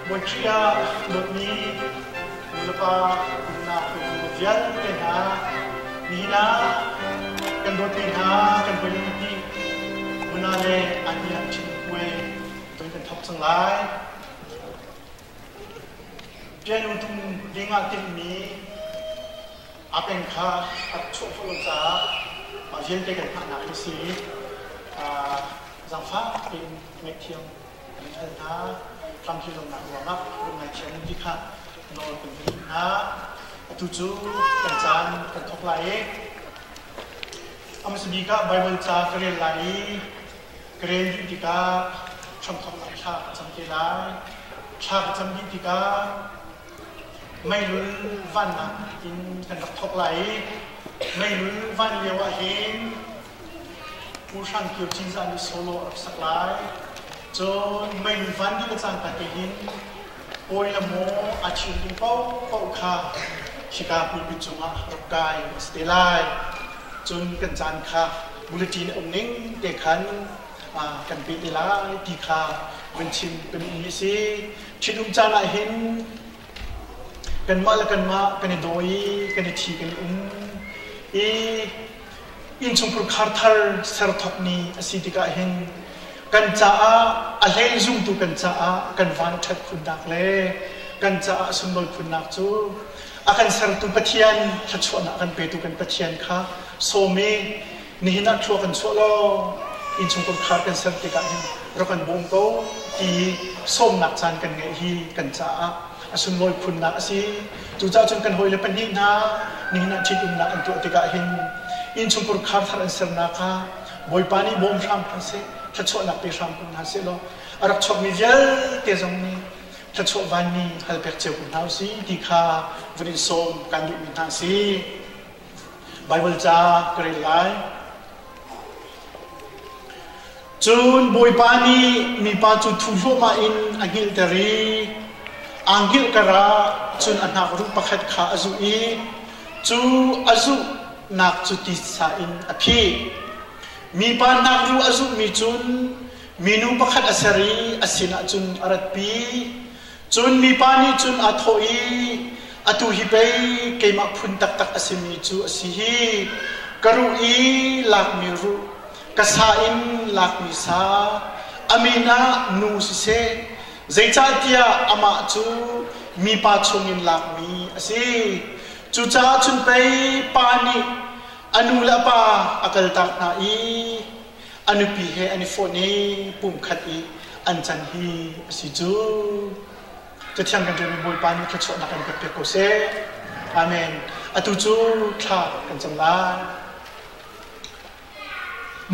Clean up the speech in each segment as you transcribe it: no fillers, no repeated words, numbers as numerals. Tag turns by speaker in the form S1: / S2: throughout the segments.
S1: Bawi Khrih ah dawtmi nulepa umnak hruaitu vialte hna, nihin ah kan dawtmi hna kan hawile pahnih Muna le Ania Chin Puai tuin kan thawk cang lai. Piano tum ding ah timhmi a peng kha a chuah khawh lo caah mah vialte kan hngahnak hi si. Zaangfah tein ngaihthiam kan in hal hna. Tlamtlin lonak ruangah run ngaithiam ti kha nawl kan van duh hna. Atu cu kan caan kan thawk lai i a hmasa bik ah Baibal ca ka rel lai i ka rel dih tikah hramthawknak thla ka cam te lai. Thla ka cam dih tikah meilul vannak in kan rak thawk lai i meilul van lio ah hin Pu Hrang Kio Cinzah nih solo a rak sak lai. Cun meilul van dih le cangka te hin pawi le maw aa ṭhium ding paohpaoh kha hika pulpit cungah rak kai a si te lai. Cun kan caan kha bulletin a um ning te khan kan pe te lai ti kha vun chim kan duhmi a si. Ṭhitum caan ah hin kanmah le kanmah kan i daw i kan i ṭhi kan i um i innchungkhur khar thar ser thawk ni a si tikah hin kan caah a hlei zumtu kan caah kan van ṭhat khunnak le kan caah sunlawi khunnak cu a kan sertu Pathian thluachuahnak kan petu kan Pathian kha sawm i nihin ah thlua kan chuah law innchungkhur khar kan ser tikah hin rak kan bawm ko ti sawmnak caan kan ngeih hi kan caah a sunlawi phunnak a si. Cucaah cun kan hawile pahnih hna nihin ah ṭhitumnak an tuah tikah hin innchungkhur khar thar an sernak kha Bawipa nih bawm hram hna seh, thluachuahnak pe hram ko hna seh law a rak chuakmi vialte zong nih thluachuah vanmi hal pek cio ko hna usih ti kha vun in sawm kan duhmi hna a si. Baibal ca ka rel lai. Cun Bawipa nih mipa cu thu hluahmah in a hngilhter i aa hngilh karah cun a hnakruh pakhat kha a zuh i cu a zuhnak cu titsa in a phih. Mipa hnakruh a zuhmi cun minu pakhat a ser i a sinah cun a ratpi. Cun mipa nih cun aa thawh i, Atu hi pei keimah phun taktak a simi cu a si hi, ka ruh i lakmi ruh, ka sa in lakmi sa, a min ah nu siseh, zeicahtiah amah cu mipa chungin lakmi a si. Cucaah cun pei pa nih a nu le a pa a kaltak hna i a nupi he an i fonh i pumkhat i an can hi a si cu. Cathiang kan ṭialmi Bawipa nih thluachuahnak in kan pek ko seh. Amen. Atu cu thla kan cam lai.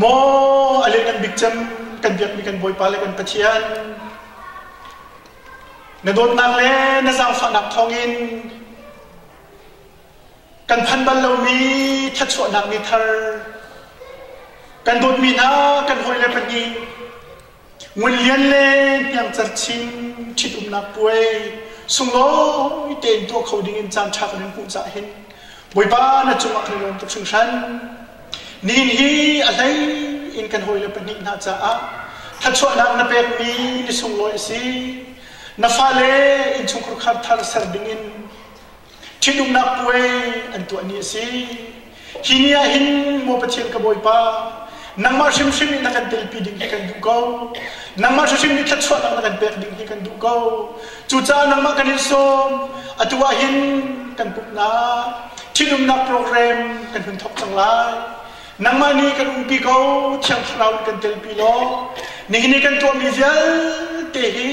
S1: Maw a lianngan bik cem kan biakmi kan Bawipa le kan Pathian, na dawtnak le na zaangfahnak thawngin Kan phan bal lomi thluachuahnak ni thar, kan dawtmi hna kan hawile pahnih, Ngun Lian le Hniang Cer Chin ṭhitumnak puai sunglawi tein tuah kho dingin caan ṭha kan in hmuh caah hin Bawipa na cungah kan i lawm tuk hringhran. Nihin hi a hlei in kan hawile pahnih hna caah thluachuahnak na pekmi ni sunglawi a si. Na fale innchungkhar khar thar ser dingin Ṭhitumnak puai an tuah ni a si. Hi ni ah hin maw Pathian ka Bawipa, nangmah hrimhrim nih na kan telpi ding hi kan duh ko. Nangmah hrimhrim nih thluachuahnak na kan pek ding hi kan duh ko. Cucaah nangmah kan in sawm. Atu ah hin kan pumhnak, ṭhitumnak program kan hun thawk cang lai. Nangmah nih kan umpi ko, Thiang Thlarau in kan telpi law, nihin i kan tuahmi vialte hi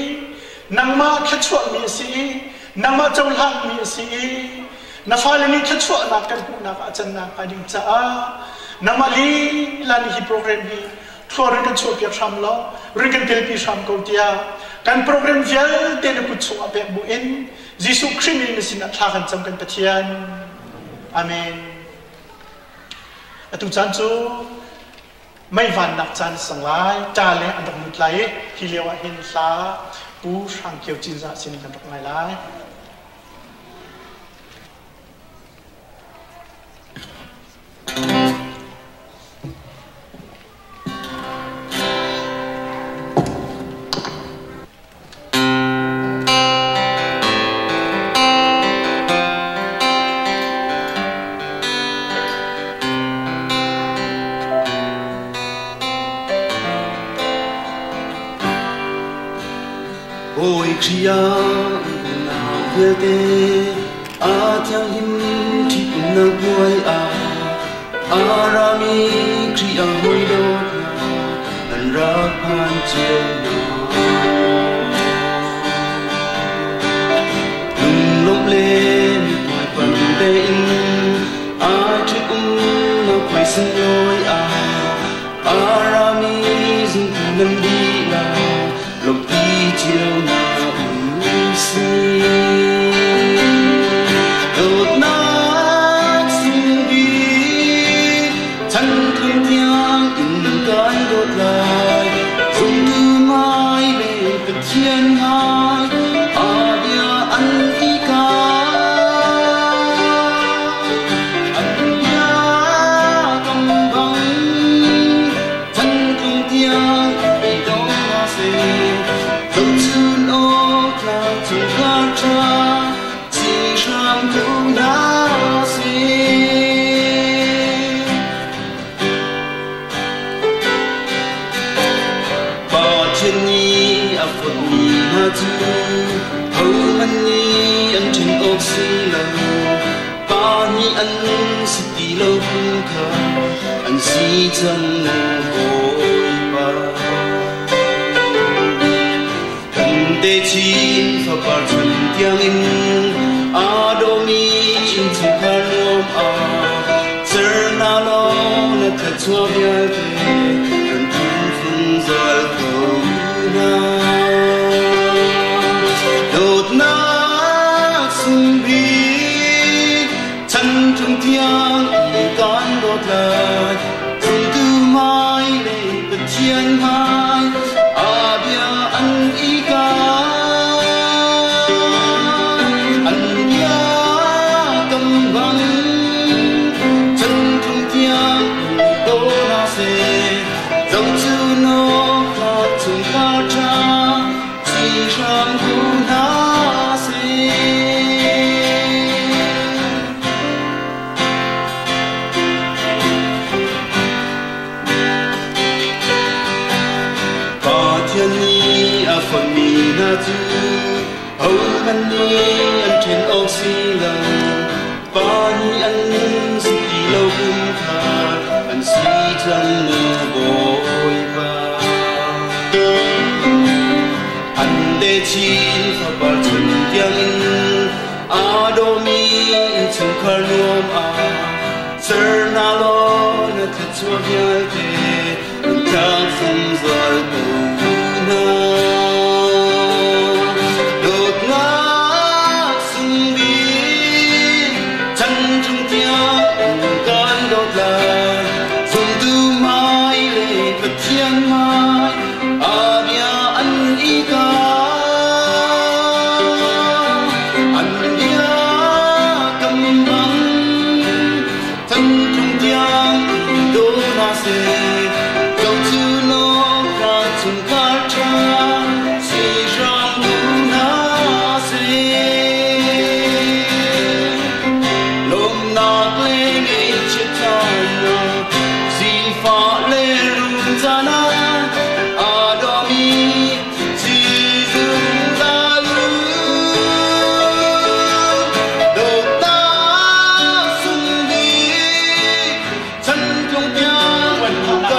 S1: nangmah thluachuahmi a si i nangmah cohlangmi a si i na fale nih thluachuahnak kan hmuhnak ah cannak hnga ding caah nangmah lila nih hi program hi thlua rin kan chuahpiak hram law rin kan telpi hram ko tiah kan program vialte na kut chungah pek bu in Jesuh Khrih min na sinah thla kan cam kan Pathian. Amen. Atu caan cu mei vannak caan sang lai ṭa le an rak lut lai i hi lio ah hin hla Pu Hrang Kio Cinzah sin kan rak ngai lai.
S2: Khrih ah unau vialte a thianghlim ṭhitnak puai ah a rami Khrih ah hawi dawt hna nan rak phan cio hna. Lunglawmh le mithmai pang tein aa ṭhit-umnak puai sunglawi ah a rami zumtu nan dihlak lawmhpi cio hna usih. Dawtnak sung bik chan tlung tiang in kan dawt lai. Zumtu ngai le Pathian ngai a bia an i kam. An bia kam bang chan tlung tiang i do hna seh. Zohchun awk tlak chungkhar ṭha si hram ko hna seh. Pathian nih a fonhmi hna cu hohmanh nih an ṭhen awk si lo. Pa nih an si ti lo phung kha an si cang Bawipa. Kan techin fapar chun tiangin aa dawmi innchungkhar nuam ah ser hna law na thluachuah vialte kan tlung zungzal ko hna. Dawtnak sung bik chan tlung tiang in kan dawt lai. Zumtu hmai le Pathian hmai a bia an i kam. An bia kam bang chan tlung tiang in daw hna seh. Zohchun awk tlak chungkhar ṭha si hram ko hna seh. Pathian nih a fonhmi hna cu hohmanh nih an ṭhen awk si lo. Pa nih an si ti lo kum kha an si cang Bawipa. An techin fapar chun tiangin aa dawmi innchungkhar nuam ah ser hna law na thluachuah vialte run tlak zungzal ko hna. Dawtnak sung bik chan chung tiang kan dawt lai. Zumtu hmai le Pathian hmai a bia an i kam. An bia kam bang chan tlung tiang daw hna seh. Zohchun awk tlak chungkhar ṭha si hram ko hna seh. Lawmhnak le ngaihchiat caan sifah le rum caan ah aa dawmi si zungzal u. Dawtnak sung bik chan tlung tiang
S1: Puan khawhnak.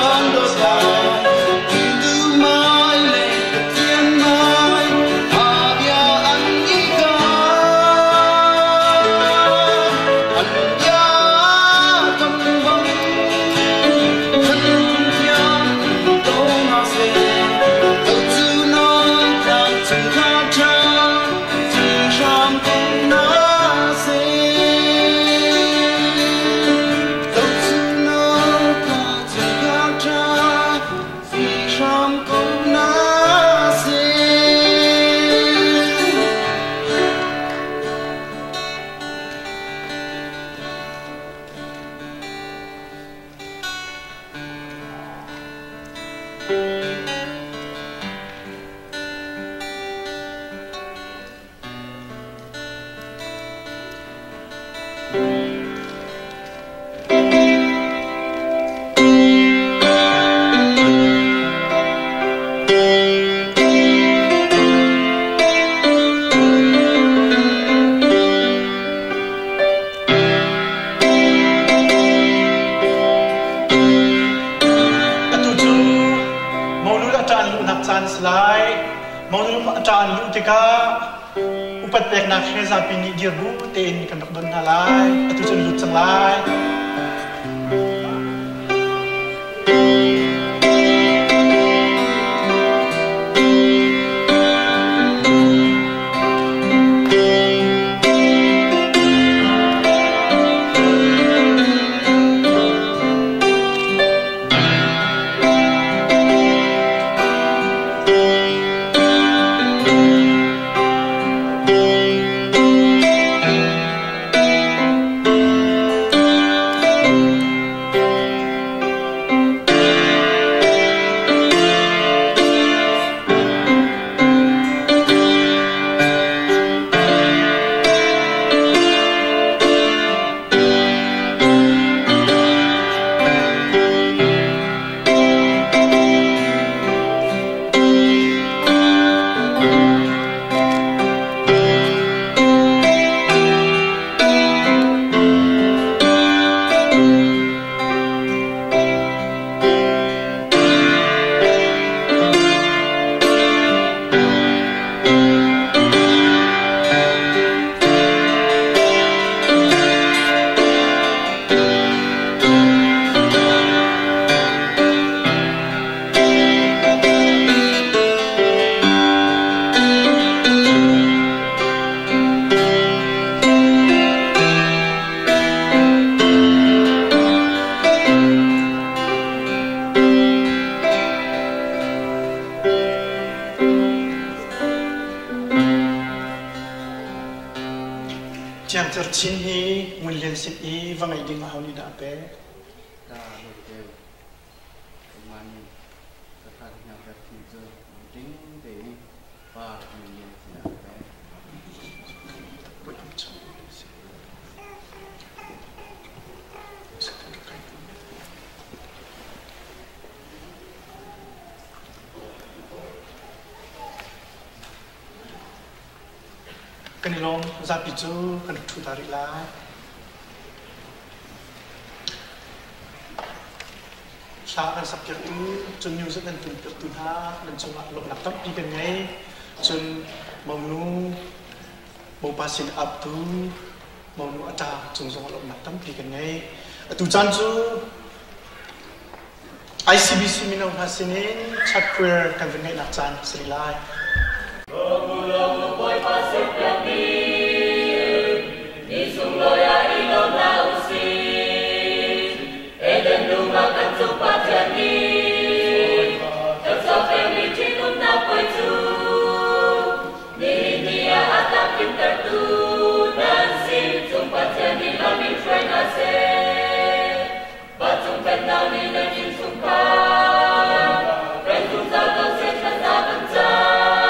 S1: lai. Monu a ṭa an luh tikah upat peknak he zapi nih dir bu tein kan rak don hna lai. Atu cu an lut cang lai. Ciangcer chin hi Ngun Lian sin i va ngeih ding aho nih dah a pek?
S3: Ka hawite keimah nih ka fa hngakchia thin cu lungtling tein pa Ngun Lian sinah a pek.
S1: Kan i lawm. Zapi cu kan rak ṭhu ta rih lai. Hla kan sakpiaktu, cun music kan tunpiaktu hna nan cungah lawmhnak tampi kan ngei. Cun monu, mopa sin aptu, monu a ṭa cung zongah lawmhnak tampi kan ngei. Atu caan cu ICBC mino hna sinin chat prayer kan vun ngeihnak caan a si rih lai.
S4: Vancung pennak nih nan innchungkhar, kan zungzal ko seh thlaza kan cam.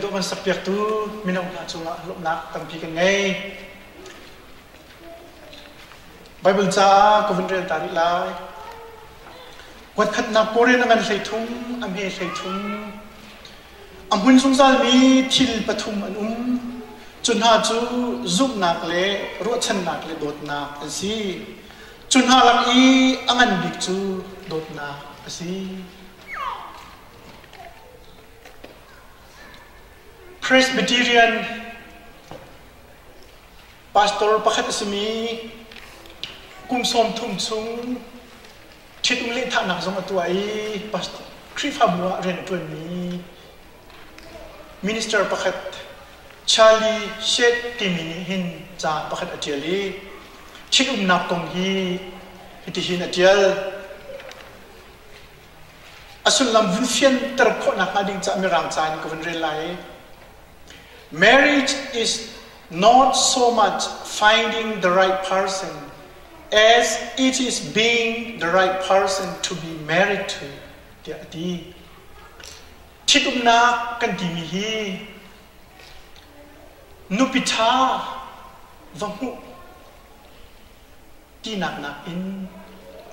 S1: Kan dawh kan sakpiaktu mino hna cungah lawmhnak tampi kan ngei. Bible caah ka vun rel ta rih lai. Kuatkhatnak Korean a ngan 13, a hme 13. A hmun zungzalmi thil pathum an um. Cu hna cu zumhnak le ruahchannak le dawtnak an si. Cu hna lak i a ngan bik cu dawtnak a si. Presbyterian pastor pakhat a simi kum 30 chung ṭhitum lehthahnak zong a tuah i pastor Khrihfabu ah rian a ṭuanmi minister pakhat Charlie Shedd timi nih hin ca pakhat a ṭial i ṭhitumnak kong hi hitihin a ṭial. A sullam vun fianter khawhnak hnga ding caah Mirang ca in ka vun rel lai. Marriage is not so much finding the right person as it is being the right person to be married to tiah a ti. Ṭhitumnak kan timi hi nupi ṭha va hmuh tinak nakin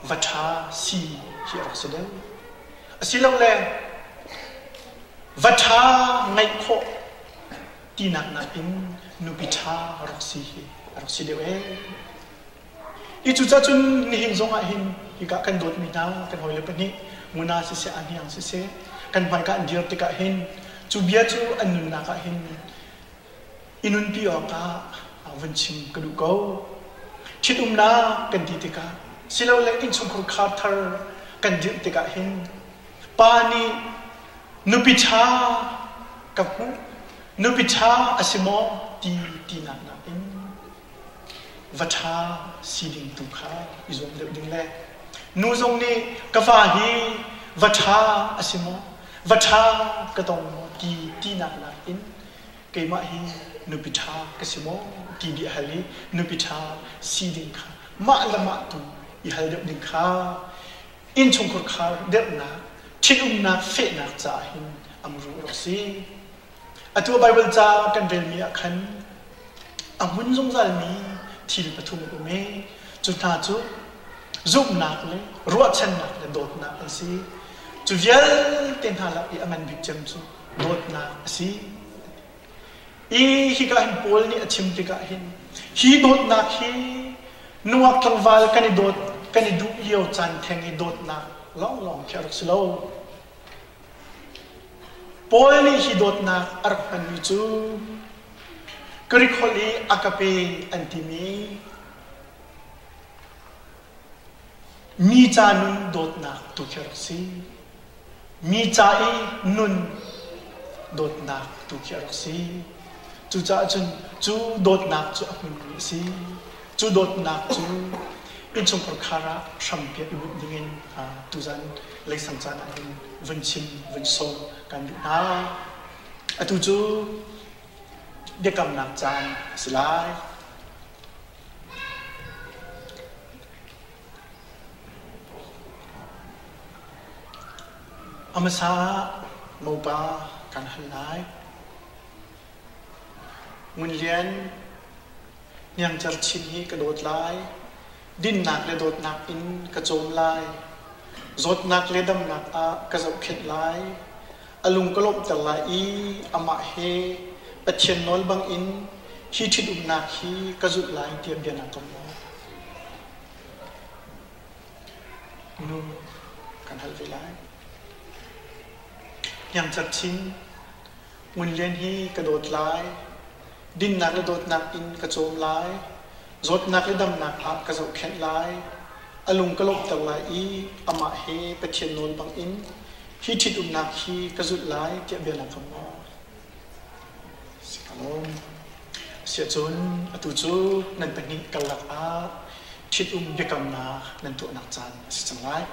S1: va ṭha si hi a rak si deuh. Asilole va ṭha ngeih khawh tinak nakin nupi ṭha rak si hi a rak si deuh ee. Hi cucacun nihin zong ah hin hika kan dawtmi hna kan hawile pahnih Muna siseh Ahniang siseh kan hmaika an dir tikah hin cu bia cu an nunnak ah hin i nunpi awkah vun chim ka duh ko. Ṭhitumnak kan ti tikah silole innchungkhar khar thar kan dirh tikah hin pa nih nupi ṭha ka hmuh, nupi ṭha a si maw ti tinak nakin va ṭha si ding tu kha i zuam deuh ding le nu zong nih ka va hi va ṭha a si maw, va ṭha ka tong maw ti tinak nakin keimah hi nupi ṭha ka si maw ti bia hal i nupi ṭha si ding kha mah le mah tu i hal deuh ding kha innchungkhar khar derhnak ṭhitumnak fehnak caah hin a muru a rak si. Atu Baibal ca kan relmi ah khan a hmun zungzalmi thil pathum a um i cu hna cu zumhnak le ruahchannak le dawtnak an si. Cu vialte hna lak i a ngan bik cem cu dawtnak a si. I hika hin Paul nih a chim tikah hin hi dawtnak hi nungak tlangval kan i dawt kan i duh lio caan theng i dawtnak lawnglawng khi a rak si lo. Paul nih hi dawtnak a rak hmanmi cu Greek holh i agape an timi mi ca nun dawtnak tu khi a rak si. Mi ca i nun dawtnak tu khi a rak si. Cucaah cun cu dawtnak cu a hmunmi a si. Cu dawtnak cu innchungkhar khar ah hrampiak i bunh dingin tuzan leisang caan ah hin vun chim vun sawm kan duh hna. Atu cu biakamnak caan a si lai. A hmasa ah mopa kan hal lai. Ngun Lian, Hniangcer chin hi ka dawt lai. Dinnak le dawtnak in ka cawm lai. Zawtnak le damnak ah ka zohkhenh lai. A lung ka lawmhter lai i amah he Pathian nawl bangin hi ṭhitumnak hi ka zulh lai tiah bia naa kam maw? Nu kan hal ve lai. Hniangcer chin, Ngun Lian hi ka dawt lai. Dinnak le dawtnak in ka cawm lai. Zawtnak le damnak ah ka zohkhenh lai. A lung ka lawmhter lai i amah he Pathian nawl bangin hi ṭhitumnak hi ka zulh lai tiah bia na kam maw? Si ka lawm. Asiahcun atu cu nan pahnih karlak ah ṭhitum biakamnak nan tuahnak caan a si cang lai.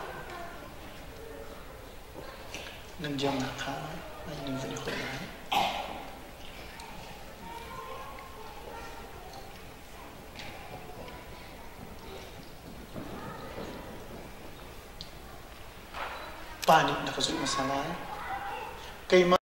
S1: Nan biaknak kha nan van i holh lai. Pa nih na ka zulh hmasa lai. Keimah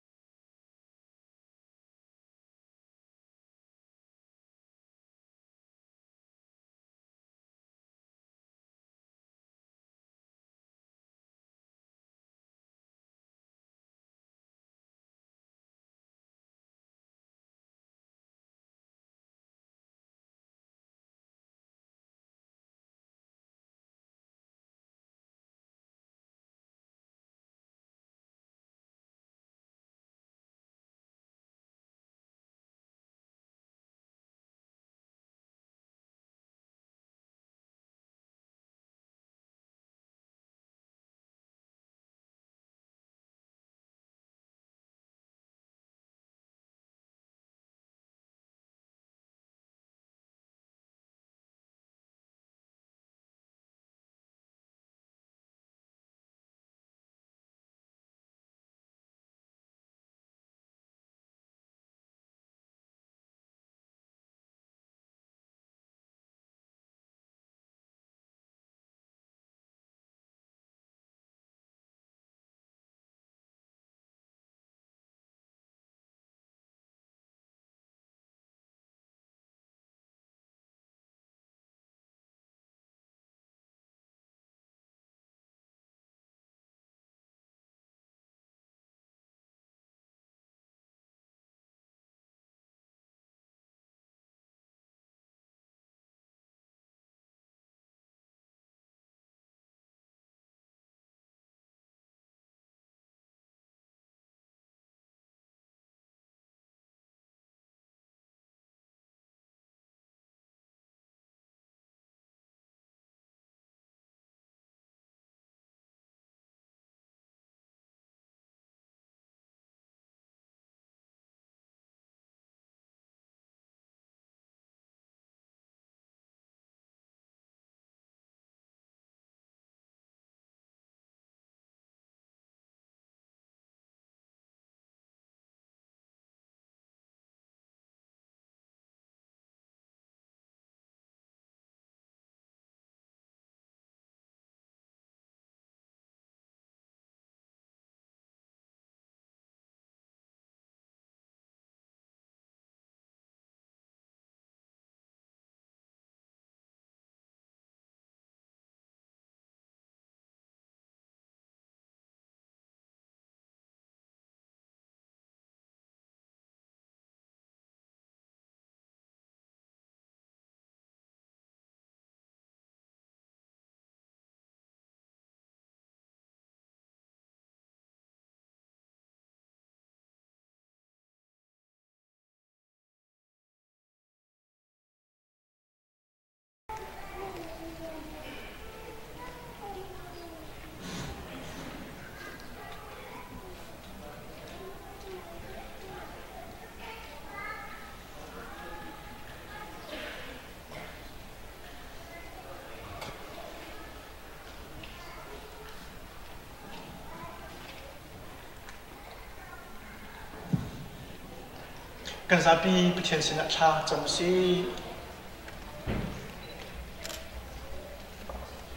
S1: Kan zapi Pathian sinah thla cam u sih.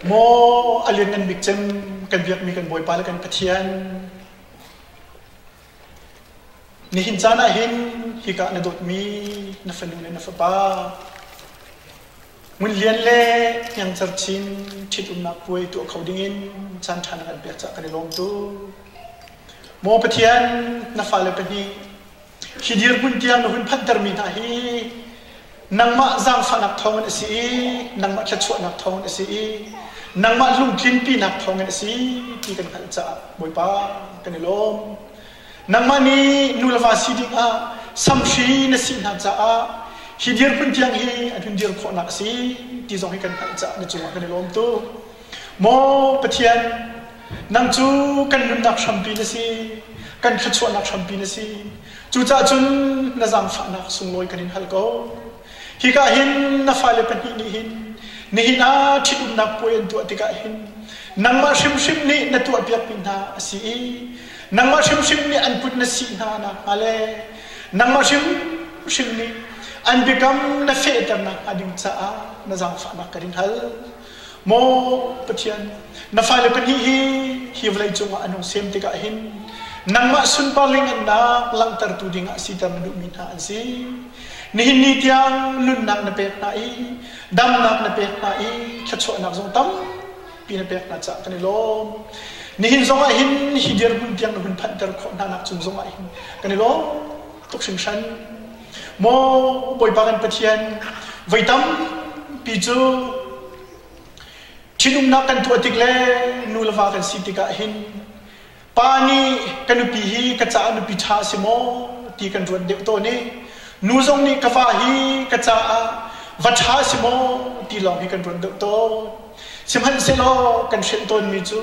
S1: Maw a lianngan bik cem kan biakmi kan Bawipa le kan Pathian, nihin caan ah hin hika na dawtmi na fanu le na fapa Ngun Lian le Hniang Cer Chin ṭhitumnak puai tuah kho dingin caan ṭha na kan pek caah kan i lawm tuk. Maw Pathian, na fale pahnih hi dirhmun tiang na hun phanhtermi hna hi nangmah zaangfahnak thawngin a si i nangmah thluachuahnak thawngin a si i nangmah lungtlinpinak thawngin a si ti kan hngalh caah Bawipa kan i lawm. Nangmah nih nu le va si dingah samhri na si hna caah hi dirhmun tiang hi an hun dir khawhnak a si ti zong hi kan hngalh caah na cungah kan i lawm tuk. Maw Pathian, nang cu kan nunnak hrampi na si, kan thluachuahnak hrampi na si. Cucaah cun na zaangfahnak sunglawi kan in hal ko. Hika hin na fale pahnih nih hin nihin ah ṭhitumnak puai an tuah tikah hin nangmah hrimhrim nih na tuahpiakmi hna a si i nangmah hrimhrim nih an kut na sih hna nakhnga le nangmah hrimhrim nih an biakam na fehter nakhnga ding caah na zaangfahnak ka rin hal. Maw Pathian, na fale pahnih hi hi vawlei cungah an hung sem tikah hin nangmah sunpar lingannak langhtertu dingah siter na duhmi hna an si. Nihin ni tiang nunnak na pek hna i damnak na pek hna i thluachuahnak zong tampi na pek hna caah kan i lawm. Nihin zongah hin hi dirhmun tiang na hun phanhter khawh hna nak cung zongah hin kan i lawm tuk hringhran. Maw Bawipa kan Pathian, voi tampi cu ṭhitumnak kan tuah tik le nu le va kan si tikah hin pa nih ka nupi hi ka caah nupi ṭha a si maw ti kan ruat deuh tawn i nu zong nih ka va hi ka caah va ṭha a si maw ti lawng hi kan ruat deuh tawn. Sihmanhsehlaw kan hrelh tawnmi cu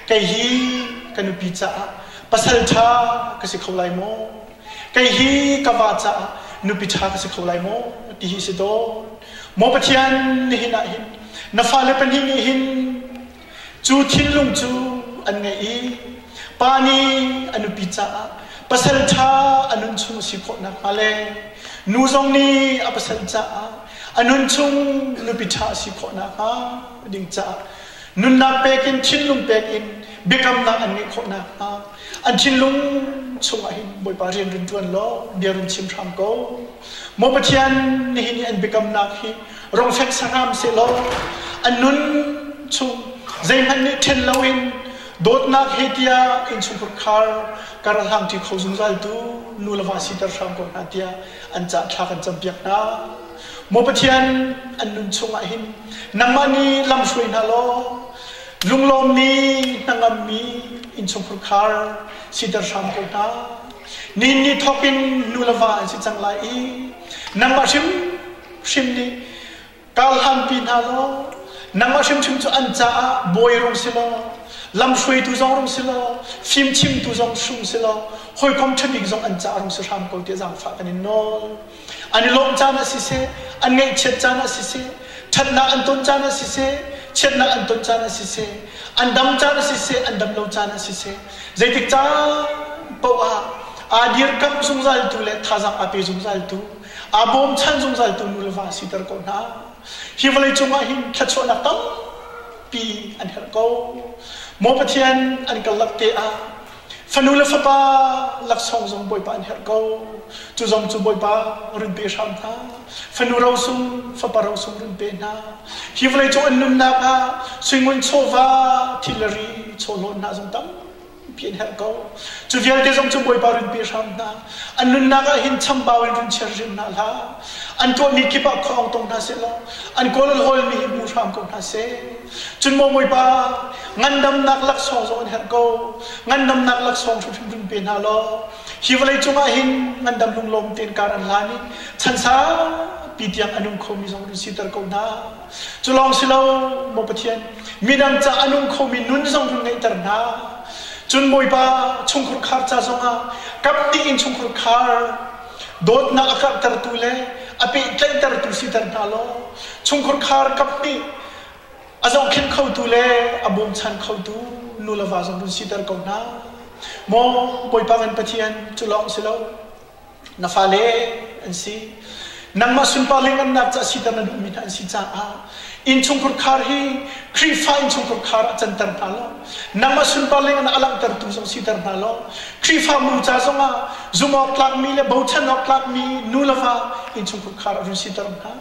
S1: kei hi ka nupi caah pasal ṭha ka si kho lai maw? Kei hi ka va caah nupi ṭha ka si kho lai maw ti hi si dawn. Maw Pathian, nihin ah hin na fale pahnih nih hin cu thinlung cu an ngeih i pa nih a nupi caah pasal ṭha a nun chung si khawh nakhnga le nu zong nih a pasal caah a nun chung nupi ṭha a si khawh nakhnga ding caah nunnak pek in thinlung pek in biakamnak an ngeih khawh nakhnga An thinlung chungah hin Bawipa rian run ṭuan law bia run chim hram ko. Maw Pathian, nihin i an biakamnak hi rong fek sahram sehlaw an nun chung zeihmanh nih ṭhen loin dawtnak he tiah innchungkhar khar kar a hlangṭi kho zungzaltu nu le va siter hram ko hna tiah an cah thla kan campiak hna. Maw Pathian, an nun chungah hin nangmah nih lam hruai hna law Lunglawmmi, hnangammi innchungkhar khar siter hram ko hna. Nihin ni thawk in nu le va an si cang lai i nangmah hrimhrim nih kar hlanpi hna law nangmah hrimhrim cu an caah bawi rung si law lamhruaitu zong rung si law fimchimtu zong rung si law hawikom ṭhabik zong an caah rung si hram ko tiah zaangfah kan in nawl. An i lawmh caan ah siseh, an ngaihchiat caan ah siseh, ṭhatnak an ton caan ah siseh, chiatnak an ton caan ah siseh, an dam caan ah siseh, an dam lo caan ah siseh, zeitik caan paoh ah aa dirkamh zungzaltu le thazaang aa pe zungzaltu, aa bawmchan zungzaltu nu le va siter ko hna. Hi vawlei cungah hin thluachuahnak tampi an herh ko. Maw Pathian, an karlak te ah Fanu le fapa laksawng zong Bawipa an herh ko. Cu zong cu Bawipa run pe hram hna. Fanu rosung, fapa rosung run pe hna. Hi vawleicung an nunnak ah suingun chawva, thil le ri, chawhlawn hna zong tampi an herh ko. Cu vialte zong cu Bawipa run pe hram hna. An nunnak ah hin chambau in run chiar hrim hna hlah. An tuahmi kip ah khuang tong hna seh law, an kawl hawlmi hi hmu hram ko hna seh. Cun maw Bawipa, ngandamnak laksawng zong an herh ko. Ngandamnak laksawng hrimhrim run pe hna law, hi vawlei cungah hin ngandam lunglawm tein kar an hlan i chan saupi tiang a nung khomi zong run siter ko hna. Cu lawng si lo, maw Pathian, midang ca a nung khomi nun zong run ngeihter hna. Cun Bawipa, chungkhur khar ca zongah kap dih in chungkhur khar dawtnak a karhtertu le a pehtlaihtertu siter hna law, chungkhur khar kap nih A zohkhenh khotu le a bawmchan khotu nu le va zong run siter ko hna. Maw Bawipa kan Pathian, cu lawng si lo. Na fale an si. Nangmah sunpar le ngannak ca siter na duhmi hna an si caah innchungkhar khar hi Khrihfa innchungkhar khar ah canter hna law nangmah sunpar le ngan a langhtertu zong siter hna law Khrihfa mu ca zongah zumh awk tlakmi le bochan awk tlakmi nu le va innchungkhar khar ah run siter hna.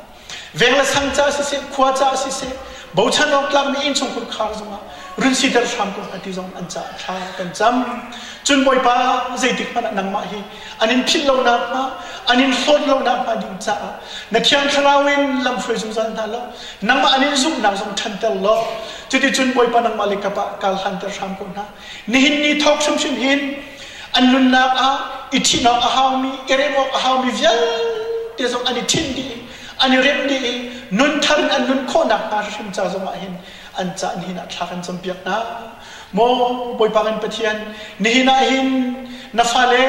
S1: Veng le sang ca siseh, khua ca siseh, bochan awk tlakmi innchungkhar khar zongah run siter hram ko hna ti zong an caah thla kan cam. Cun Bawipa zeitik hmanh ah nangmah hi an in philh lo nakhnga, an in hlawt lo nakhnga ding caah na Thiang Thlarau in lamhruai zungzal hna law, nangmah an in zumhnak zong ṭhanter law, cuticun Bawipa nangmah le kap ah kal hlanter hram ko hna. Nihin ni thawk hrimhrim hin an nunnak ah i ṭhinh awk a haumi, i remh awk a haumi vialte zong an i ṭhinh dih i an i remh dih i nun thar in an nun khawh nakhnga hrim ca zongah hin an cah nihin ah thla kan campiak hna. Maw Bawipa kan Pathian, nihin ah hin na fale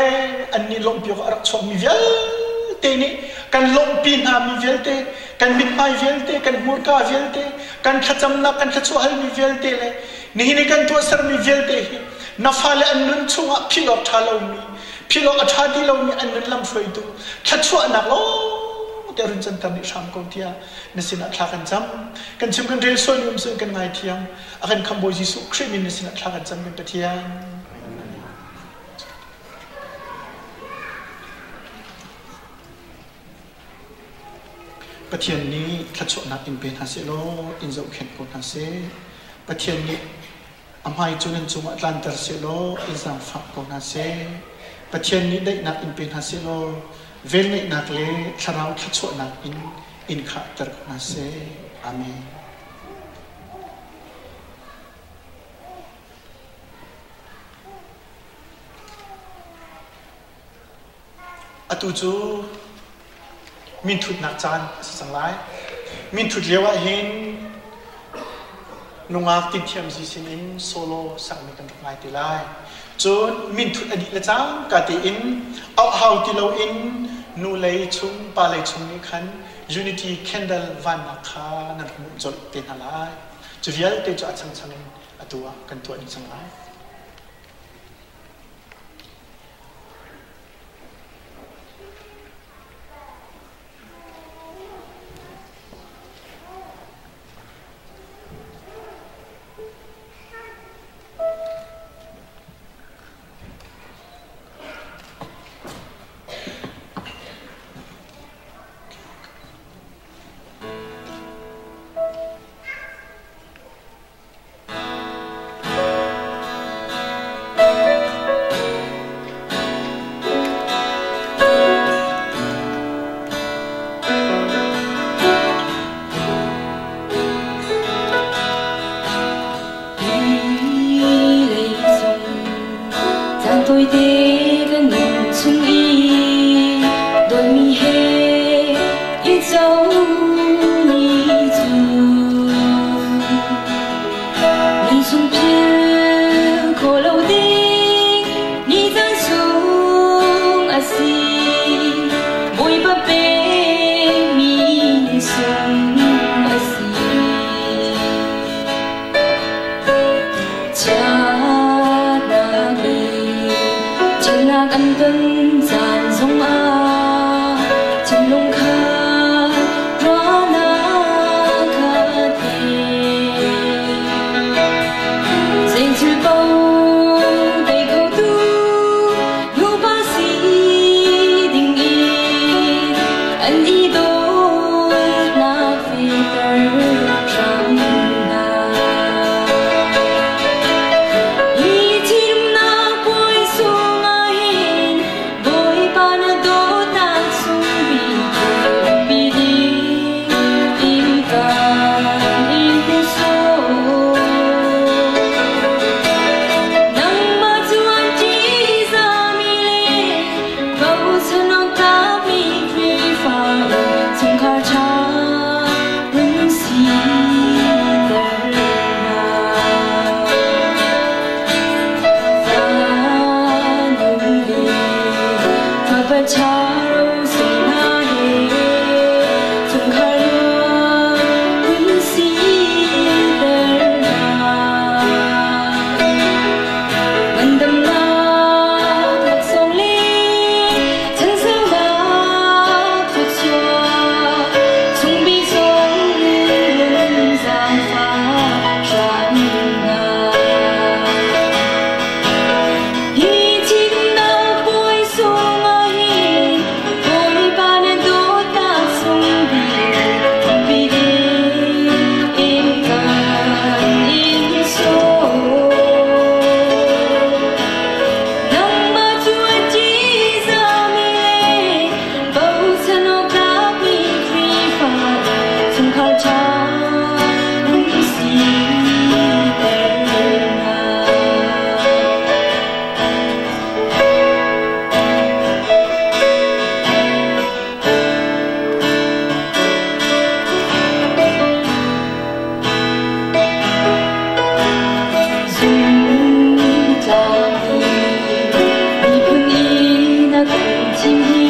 S1: an nih lawmhpi awk a rak chuakmi vialte nih kan lawmhpi hna mi vialte, kan mithmai vialte, kan hmurka vialte, kan thlacamnak, kan thluachuah halmi vialte le nihin i kan tuahsermi vialte hi na fale an nun chungah philh awk ṭha lomi, philh awk a ṭha ti lomi an nun lamhruaitu thluachuahnak lawng te run canter nih hram ko tiah na sinah thla kan cam. Kan chim kan rel sualmi um seh kan ngaithiam. A kan khamh Bawi Jesuh Khrih min na sinah thla kan cam kan Pathian. Pathian nih thluachuahnak in pe hna seh law in zohkhenh ko hna seh. Pathian nih a hmai cu nan cungah tlanter seh law in zaangfah ko hna seh. Pathian nih daihnak in pe hna seh law velngeihnak le thlarau thluachuahnak in in khahter ko hna seh. Amen. Atu cu minthutnak caan a si cang lai. Minthut lio ah hin nungak tinthiamzi sinin solo sakmi kan rak ngai te lai. Cun minthut a dih le cangka tein auh hau ti loin nu lei chung pa lei chung nih khan unity candle vannak kha nan rak hmuh colh te hna lai. Cu vialte cu a changchang in atu ah kan tuah dih cang lai.
S4: Caan tawite kan nun chung i dawtmi he i co ni cu Nun sung phil kho lo ding ni caan sung a si. Bawipa pekmi ni sung a si. Chiatnak le ṭhatnak an ton caan zongah thinlung kha ruahnak kha thei. Zeithil paoh tei khotu nupa si dingin an i dawtnak fehter hram hna. Hi thimnak puai sungah hin Chungkhar ṭha an siter hna. Zungtlami miphun in a kan thim hi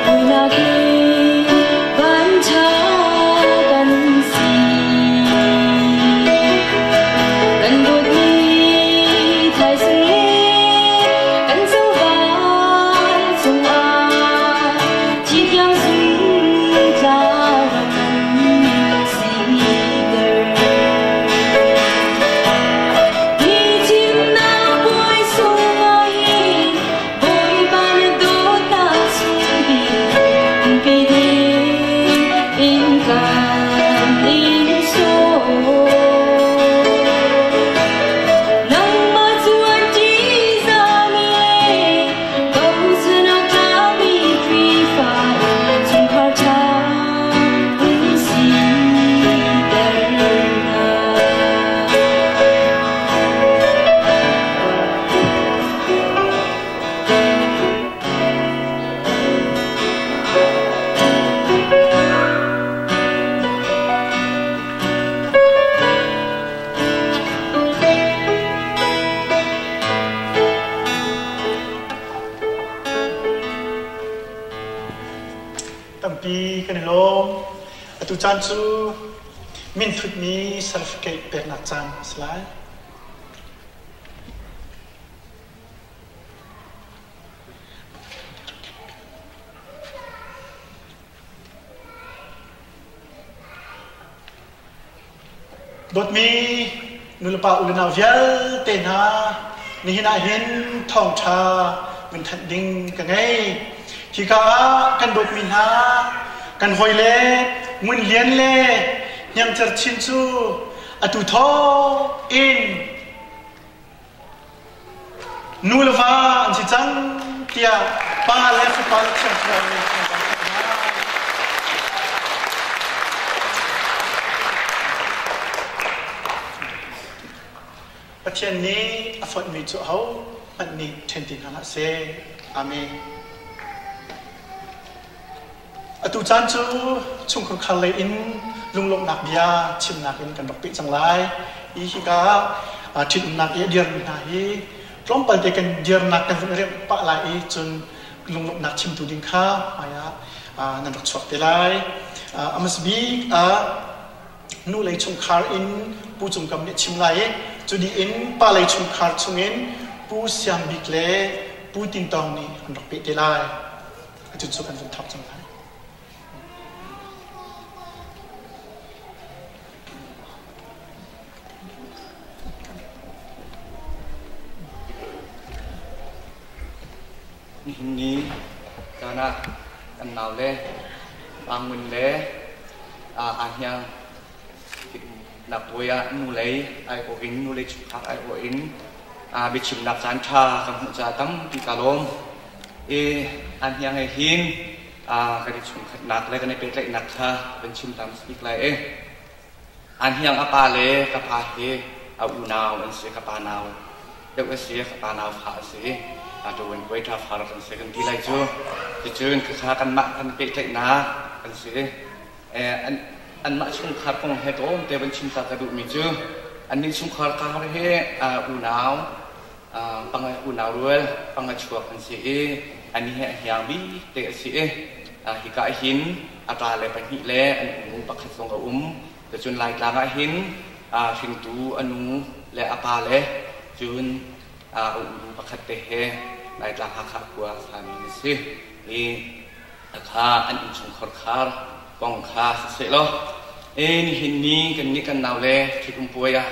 S4: muihnak he vanṭha kan si. Kan dawtmi thaizing le kan covan cungah thi tiang zungtla rak kan siter. Hi thimnak puai sungah hin Bawipa na dawtnak sung bik umpi ding in kan in sawm. Nangmah cu an ṭihzahmi le bochan tlakmi Khrihfa chungkhar ṭha in siter hna.
S1: Tampi kan i lawm. Atu caan cu minthutmi certificate peknak caan a si lai. Dawtmi nulepa ulenau vialte hna, nihin ah hin thawngṭha vun thanh ding ka ngei. Hika ah kan dawtmi hna, kan hawile Ngun Lian le Hniang Cer Chin cu atu thawk in nu le va an si cang tiah pa le fapa le Thiang Thlarau nih an kan thanh hna. Pathian nih a fonhmi cu ahohmanh nih ṭhen ti hna hlah seh. Amen. Atu caan cu chungkhar khar lei in lunglawmhnak bia chimnak in kan rak peh cang lai. Hi hika ah ṭhitumnak i a dirmi hna hi tlawmpal te kan dirnak kan vun i remh pah lai i cun lunglawmhnak chimtu ding kha hmai ah nan rak chuak te lai. A hmasa bik ah nu lei chungkhar in Pu Cung Kam nih a chim lai i cu dih in pa lei chungkhar chungin Pu Siang Bik le Pu Tin Tawng nih an rak peh te lai. Atu cu kan vun thawk cang lai.
S3: Nihin ni caan ah kan nau le Pangun le Ahniang nak puai ah nu lei aiawh in nu lei chungkhar aiawh in biachimnak caan ṭha kan hmuh caah tampi ka lawm. I Ahniang he hin kan i chungkhatnak le kan i pehtlaihnak kha kan chim tam bik lai i Ahniang a pa le ka pa hi a unau an si, ka pa nau deuh a si, ka pa nau fa a si i ṭuan kuai ṭha fa rak an si kan ti lai cu. Cucun khakha kanmah kan pehtlaihnak kan si i anmah chungkhar kong he tlawmte van chim ta ka duhmi cu annih chungkhar kar hi unau panga unau rual panga chuak an si i anih hi a hniang bik te a si i hika hin a ṭa le pahnih le an unu pakhat zong a um. Cun Laitlang ah hin hringtu a nu le a pa le cun a unu pakhat te he Laitlang Hakha khua sami an si i kha an innchungkhar khar kong kha siseh law e nihin ni kan nih kan nau le ṭhitum puai ah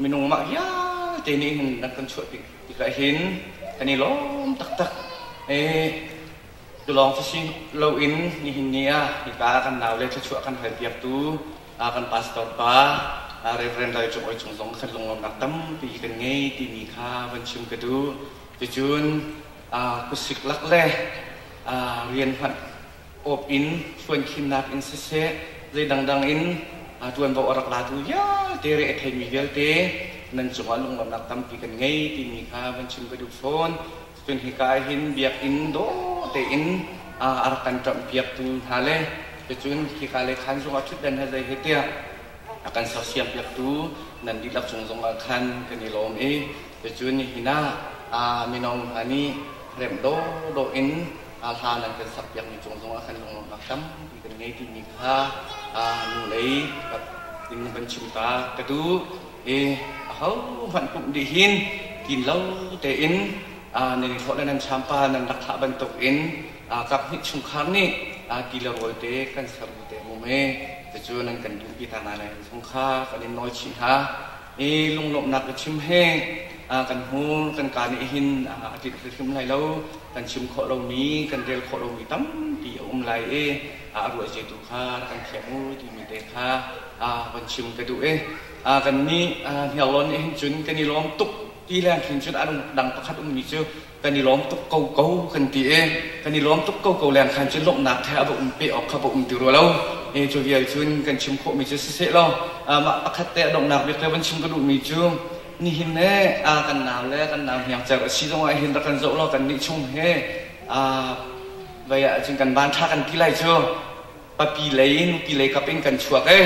S3: minung mah vialte nih hin nan kan chuah tikah hin kan i lawm taktak. E tulawng si loin nihin ni ah hika kan nau le thluachuah kan hal piaktu kan pastor pa Reverend Lai Cung Oi Cung zong kan lunglawmnak tampi kan ngei timi kha van chim ka duh. Cucun kusik lak le rian hmanh Awp in hluankhinnak in siseh, zei dangdang in ṭuanvo a rak latu vialte re a theimi vialte nan cungah lunglawmhnak tampi kan ngei timi kha van chim ka duh fawn. Cun hika ah hin biakinn dawh tein a rak kan ṭamhpiaktu hna le cun hika le khan zungah ṭhutdan he zei he tiah a kan sersiampiaktu nan dihlak cung zongah khan kan i lawm i cun nihin ah mino hna nih remh dawhdawh in hla nan kan sakpiakmi cung zongah khan lunglawmhnak tampi kan ngei timi kha nu lei in van chim ta ka duh i ahohmanh pumh dih hin kin lo tein nan i hlawh le nan champa nan rak thlah bantuk in kap hnih chungkhar nih ti le rawl te kan ser bu te mu me cucu nan kan duhpi ta na lai zong kha kan in nawl chih hna i lunglawmhnak ka chim he kan hmur kan ka nih hin a tlinh hrimhrim lai lo. Kan chim khawh lomi, kan rel khawh lomi tampi a um lai i a ruah tu kha rak kan thiam u timi te kha van chim ka duh i kan nih Hniarlawn nih hin cun kan i lawm tuk ti leng khin cun a dang pakhat ummi cu kan i lawm tuk ko ko kan ti i kan i lawm tuk ko ko leng khan cun lawmhnak he a va um pe awk kha va um ti rua lo. E cu vial cun kan chim khawhmi cu siseh law mah pakhat te a donghnak bik le van chim ka duhmi cu nihin ne kan nau le kan nau hniang cer a si zong ah hin rak kan zoh law kan nih chung he vai ah cun kan van tha kan ti lai cu papi lei nupi lei kap in kan chuak e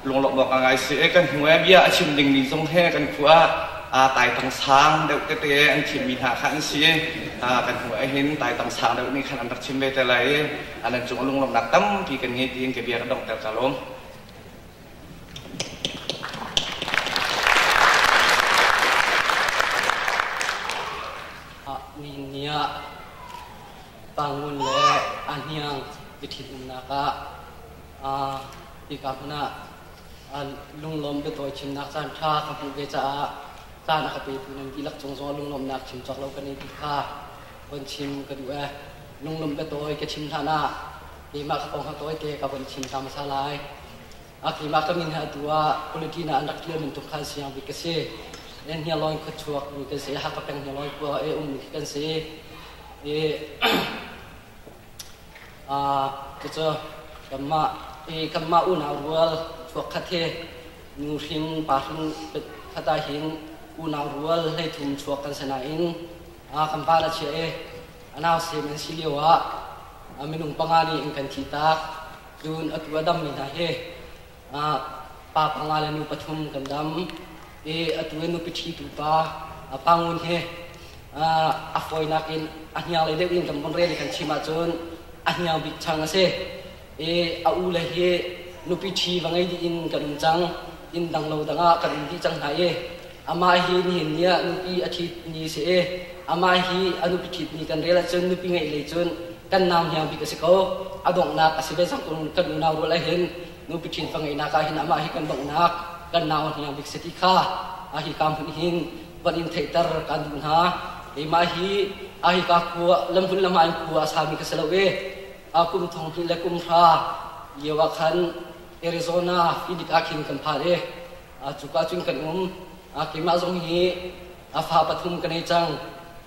S3: lunglawmh awk a ngai si e kan hnu e bia a chim ding mi zong he kan khua ah taitang sang deuh tete an thimmi hna kha an si kan hnu ah hin taitang sang deuh nih khan an rak chim ve te lai i nan cung lunglawmhnak tampi kan ngei tiin ka bia ka donghter ka lawm.
S5: Nihin ni ah Pangun le Ahniang i ṭhitumnak ah hika hmun ah lunglawm biatawi chimnak caan ṭha ka hmuh ve caah caan a ka petu nan dihlak cung zong lunglawmhnak chim cawk lo kan i ti kha von chim ka duh e. Lunglawmh biatawi ka chim hlan ah keimah ka kong ha tawite ka von chim ta hmasa lai. A keimah ka min he atu ah quality na an rak tlial bantuk khan siang bik ka si. En hnialawin khuachuak mi kan si, Hakha peng hnialawin khua e um mi kan si. I cucu kanmah i kanmah unau rual chuak khat hi nu hrin pa hrin khat ah hin unau rual 13 chuak kan si nain kan pa na chia i a nau sem an si lio ah minung panga nih in kan thi tak. Cun atu a dammi hna hi pa panga le nu pathum kan dam i atu i nupi ṭhitu pa Pangun hi a fawinak in a hniang lei deuh in kan von rel i kan chim ahcun a hniang bik chang a si i a u le hi nupi ṭhi va ngei dih in kan um cang. Inn dang lo dang ah kan um dih cang hna i amah hi nihin ni ah nupi a ṭhit ni si i amah hi a nupi ṭhit ni kan rel ahcun nupi ngeih lei cun kan nau hniang bik a si ko. A donghnak a si ve cang kan unau rual ah hin nupi ṭhit va ngeihnak ah hin amah hi kan donghnak kan nau hniang bik si ti kha a hi ka hmun hin van in theihter kan duh hna. Keimah hi a hi ka khua lamhun lam ah in khua a sami ka si lo i a kum thong hnih le kum hra lio ah khan Arizona Phoenix ah khin kan phan i cuka cun kan um. Keimah zong hi a fa pathum ka nei cang.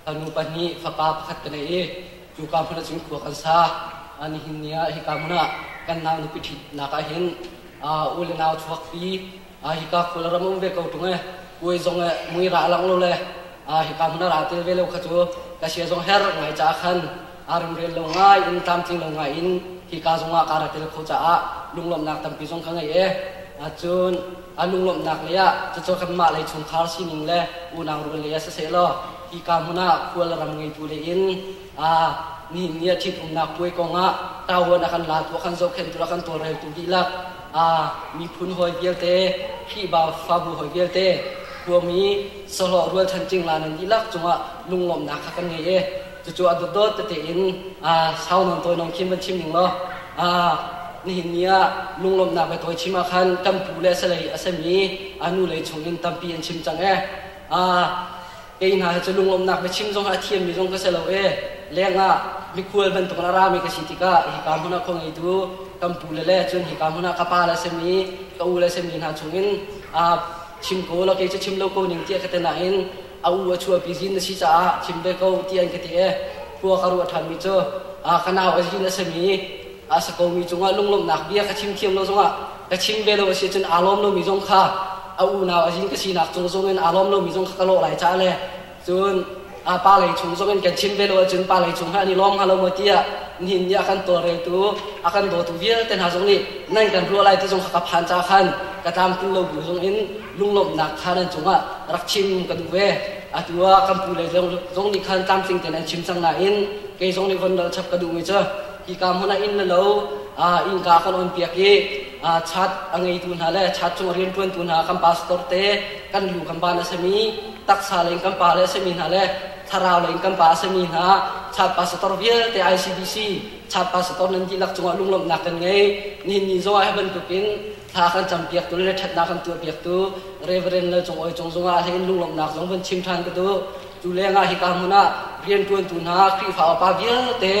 S5: Fanu pahnih, fapa pakhat ka nei i cuka hmun ah cun khua kan sa. Nihin ni ah hika hmun ah kan nau nupi ṭhitnak ah hin u le nau chuakpi hika khua le ram um ve ko ṭung e kuai zong e mui ra lang lo le hika hmun ah ra tel ve lo kha cu ka sia zong her ngai caah khan aa remrel lo ngai in tlamtling lo ngai in hika zongah kaa ra tel kho caah lunglawmhnak tampi zong ka ngei e. Cun a lunglawmhnak lei ah cucu kanmah lei chungkhar sining le unau rual lei ah siseh law hika hmun ah khual ram ngeitu lei in nihin ni ah ṭhitumnak puai kong ah tavuan a kan latu a kan zohkhenhtu a kan tawlreltu dihlak miphun hawi vialte Khrihfa fabu hawi vialte khuami sahlawh rualchan cingla nan dihlak cungah lunglawmhnak kha kan ngei e. Cucu a dawtdawt tete in sau nawn tawi nawn khin van chim ning law nihin ni ah lunglawmhnak le tawi chim ah khan kan pu le salei a sami a nu lei chung in tampi an chim cang e. Kei hna hi cu lunglawmhnak biachim zong a thiammi zong ka si lo e. Lengah mikhual bantuk in a rami ka si tikah hika hmun ah khua ngeitu kan pu le le cun hika hmun ah ka pa le sami ka u le sami hna chung in chim ko law kei cu chim lo ko ning tiah ka ti nain a u a chuahpi zin na si caah chim ve ko ti an ka ti e. Khua ka ruah ṭhanmi cu Ka nau a zin a simi a sa komi cungah lunglawmhnak bia ka chim thiam lo zongah ka chim ve lo a si cun aa lawm lomi zong kha a unau a zin ka sinak cung zong in aa lawm lomi zong kha ka lawh lai caah le cun a pa lei chung zong in kan chim ve lo ahcun pa lei chung ha an i lawm hnga lo maw tiah nihin ni a kan tawlreltu a kan dawtu vialte hna zong nih nan kan ruah lai ti zong kha ka phan ca khan ka tlamtlin lo bu zong in lunglawmhnak kha nan cungah rak chim ka duh ve. Atu ah kan pu le zong nih khan tlamtling tein an chim cang nain kei zong nih von nolh chap ka duhmi cu hika hmun ah inn le lo innka kan on piak i chat a ngeitu hna le chat cung a rianṭuantu hna kan pastor te kan lu kan ban a simi taksa lei in kan pa le a simi hna le thlarau lei in kan pa a simi hna chat pastor vialte ICBC chat pastor nan dihlak cungah lunglawmhnak kan ngei. Nihin ni zong ah hi bantukin thla kan campiaktu le ṭhatnak kan tuahpiaktu Reverend Lal Cung Oi cung zongah hin lunglawmhnak zong van chim ṭhan ka duh. Cu lengah hika hmun ah rianṭuantu hna Khrihfa upa vialte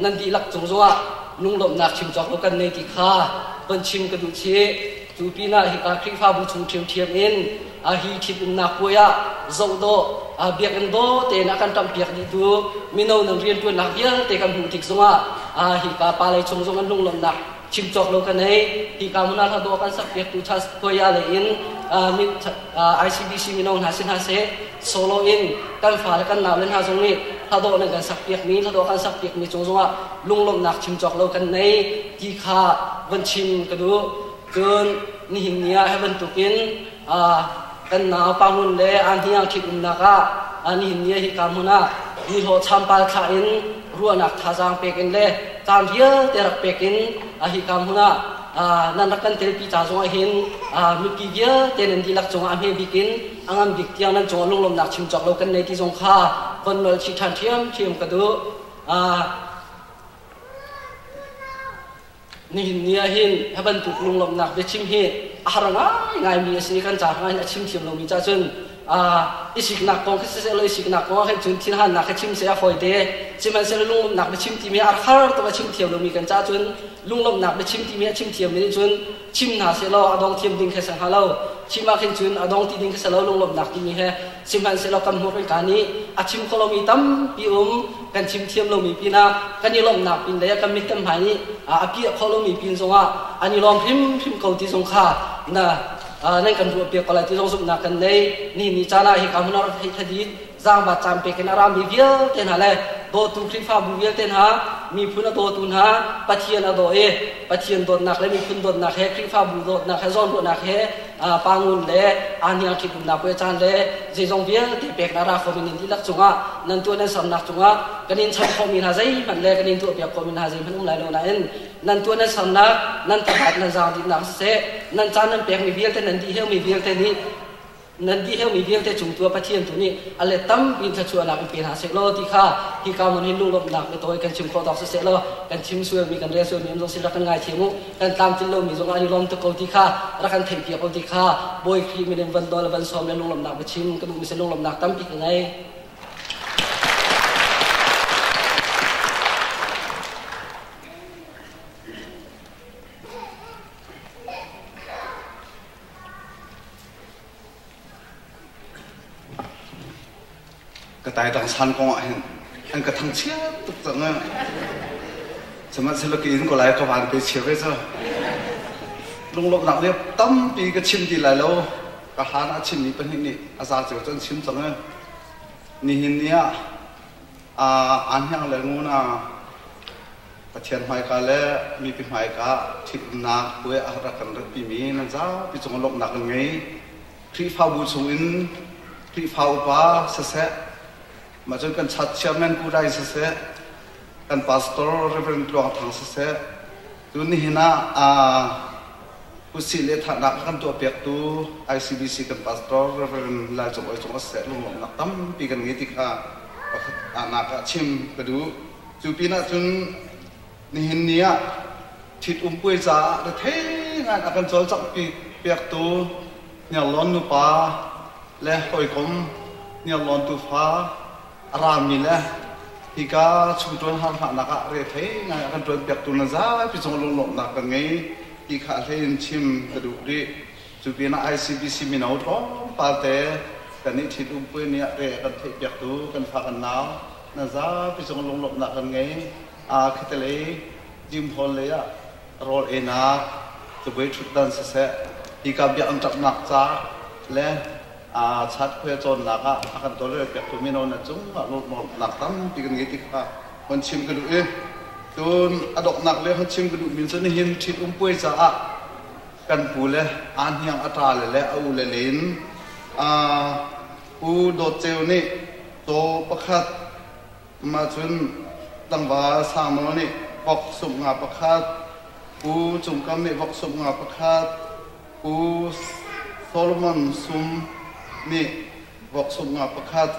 S5: nan dihlak cung zongah lunglawmhnak chim cawk lo kan nei ti kha van chim ka duh chih. Cu pinah hika Khrihfabu chung ṭhiamṭhiam in hi ṭhitumnak puai ah zohdawh biakinn dawh tein a kan ṭamhpiak dihtu mino nan rianṭuannak vialte kan hmuh tik zongah hika pa lei chung zong an lunglawmhnak chim cawk lo kan ei. Hika hmun ah hla dawh kan sakpiaktu Koya lei in ICBC mino hna si hna seh, solo in kan fale kan naule hna zong nih hla dawh nan kan sakpiakmi, hla dawh kan sakpiakmi cung zongah lunglawmhnak chim cawk lo kan nei ti kha van chim ka duh. Cun nihin ni ah hi bantukin kan nau Pangun le Ahniang ṭhitumnak ah nihin ni ah hika hmun ah nihlawh champal thlah in ruahnak thazaang pek in le caan vialte rak pek in hika hmun ah nan rak kan telpi ca zongah hin mipi vialte nan dihlak cungah a hme bik in a ngan bik tiang nan cungah lunglawmhnak chim cawk lo kan nei ti zong kha von nolh chih ṭhan ṭhiamṭhiam ka duh. Nihin ni ah hin hi bantuk lunglawmhnak biachim hi a har ngaingaimi a si. Kan ca hrangah hin a chim thiam lomi ca cun i siknak kong khi siseh law i siknak kong ah khin cun thinhannak khi chim seh a fawi te. Sihmanhsehlaw lunglawmhnak biachim timi a har tuk a chim thiam lomi kan ca cun lunglawmhnak biachim timi a chim thiammi nih cun chim hna seh law a dong thiam ding khi a si hnga lo. Chim ah khin cun a dong ti ding khi si lo lunglawmhnak timi he. Sihmanhsehlaw kan hmur in ka nih a chim kho lomi tampi um, kan chim thiam lomi pinah kan i lawmhnak pin le kan mit kan hmai nih a piah kho lomi pin zongah an i lawm hrimhrim ko ti zong kha na nan kan ruahpiak ko lai ti zong zumhnak kan nei. Ni ni caan ah hika hmun ah rak theih thadit zaangba caan pek in a rami vialte hna le dawtu Khrihfabu vialte hna, miphun a dawtu hna, Pathian a daw i Pathian dawtnak le miphun dawtnak he Khrihfabu dawtnak he zawnruahnak he pangun le ahniang ṭhitumnak puai caan le zeizong vialte peknak ra khomi nan dihlak cungah nan tuah nan sernak cungah kan in cham khawhmi hna zeihmanh le kan in tuahpiak khawhmi hna zeihmanh um lai lo nain nan tuah nan sernak nan thahat nan zaangdihnak siseh nan caan nan pekmi vialte nan dih heumi vialte nih nan dih heumi vialte cung tu ah Pathian tu nih a let tampi in thluachuahnak in pe hna seh law ti kha hika hmun hin lunglawmhnak biatawi kan chim khawh tawk siseh law kan chim sualmi kan rel sualmi um zong si rak kan ngaithiam u. Kan tlamtlin lomi zong an i lawm tuk ko ti kha rak kan theihpiak ko ti kha Bawi Khrih min in van nawl van sawm le lunglawmhnak biachim ka duhmi si. Lunglawmhnak tampi ka ngei.
S6: Ka taidang san kong ah hin an ka thangchiat tuk cang. Sihmanhsehlaw ka in ko lai ka van pe chia ve cu. Lunglawmhnak nih tampi ka chim ti lai lo. Ka hlan ah chimmi pahnih nih a za ceu cu an chim cang. Nihin ni ah Ahniang le Nguna Pathian hmaika le mipi hmaika ṭhitumnak puai a rak kan ratpimi nan zapi cung lawmhnak kan ngei. Khrihfabu chungin Khrihfa upa siseh, mah cun kan chat chairman Ku Dai siseh, kan pastor Reverend Tluang Thang siseh, tu nihin ah Kusi le thahnak a kan tuahpiaktu ICBC kan pastor Reverend Lai Cung Oi Cung siseh lunglawmhnak tampi kan ngei ti kha pakhat ahnak ah chim ka duh. Cu pinah cun nihin ni ah ṭhit-um puai caah rethei ngai a kan cawlcangh piaktu Hniarlawn nupa le hawikom Hniarlawn tufa a rami le hika chungṭuan harhnak ah rethei ngai a kan ṭuan piaktu na zapi cung lunglawmhnak kan ngei ti kha a hlei in chim ka duh rih. Cu pinah ICBC mino tlawmpal te kan i ṭhit-um puai ni ah re a kan theih piaktu kan fa kan nau na zapi cung lunglawmhnak kan ngei. Khatalei gym hall lei ah rawl einak cabuai ṭhutdan siseh, hika biakinn ṭapnak ca le chat khuai cawnnak ah a kan tawlrel piaktu mino na cungah lawmhnak tampi kan ngei ti kha hon chim ka duh i cun a donghnak le hon chim ka duhmi cu nihin ṭhit-um puai caah kan pu le aa hniang a ṭa le le a u le len Pu Dawt Ceu nih caw pakhat mah cun tlangval Sang Nawl nih vok sumh nga pakhat Pu Cung Kam nih vok sumh nga pakhat Pu Solomon Sum nih vok sumh nga pakhat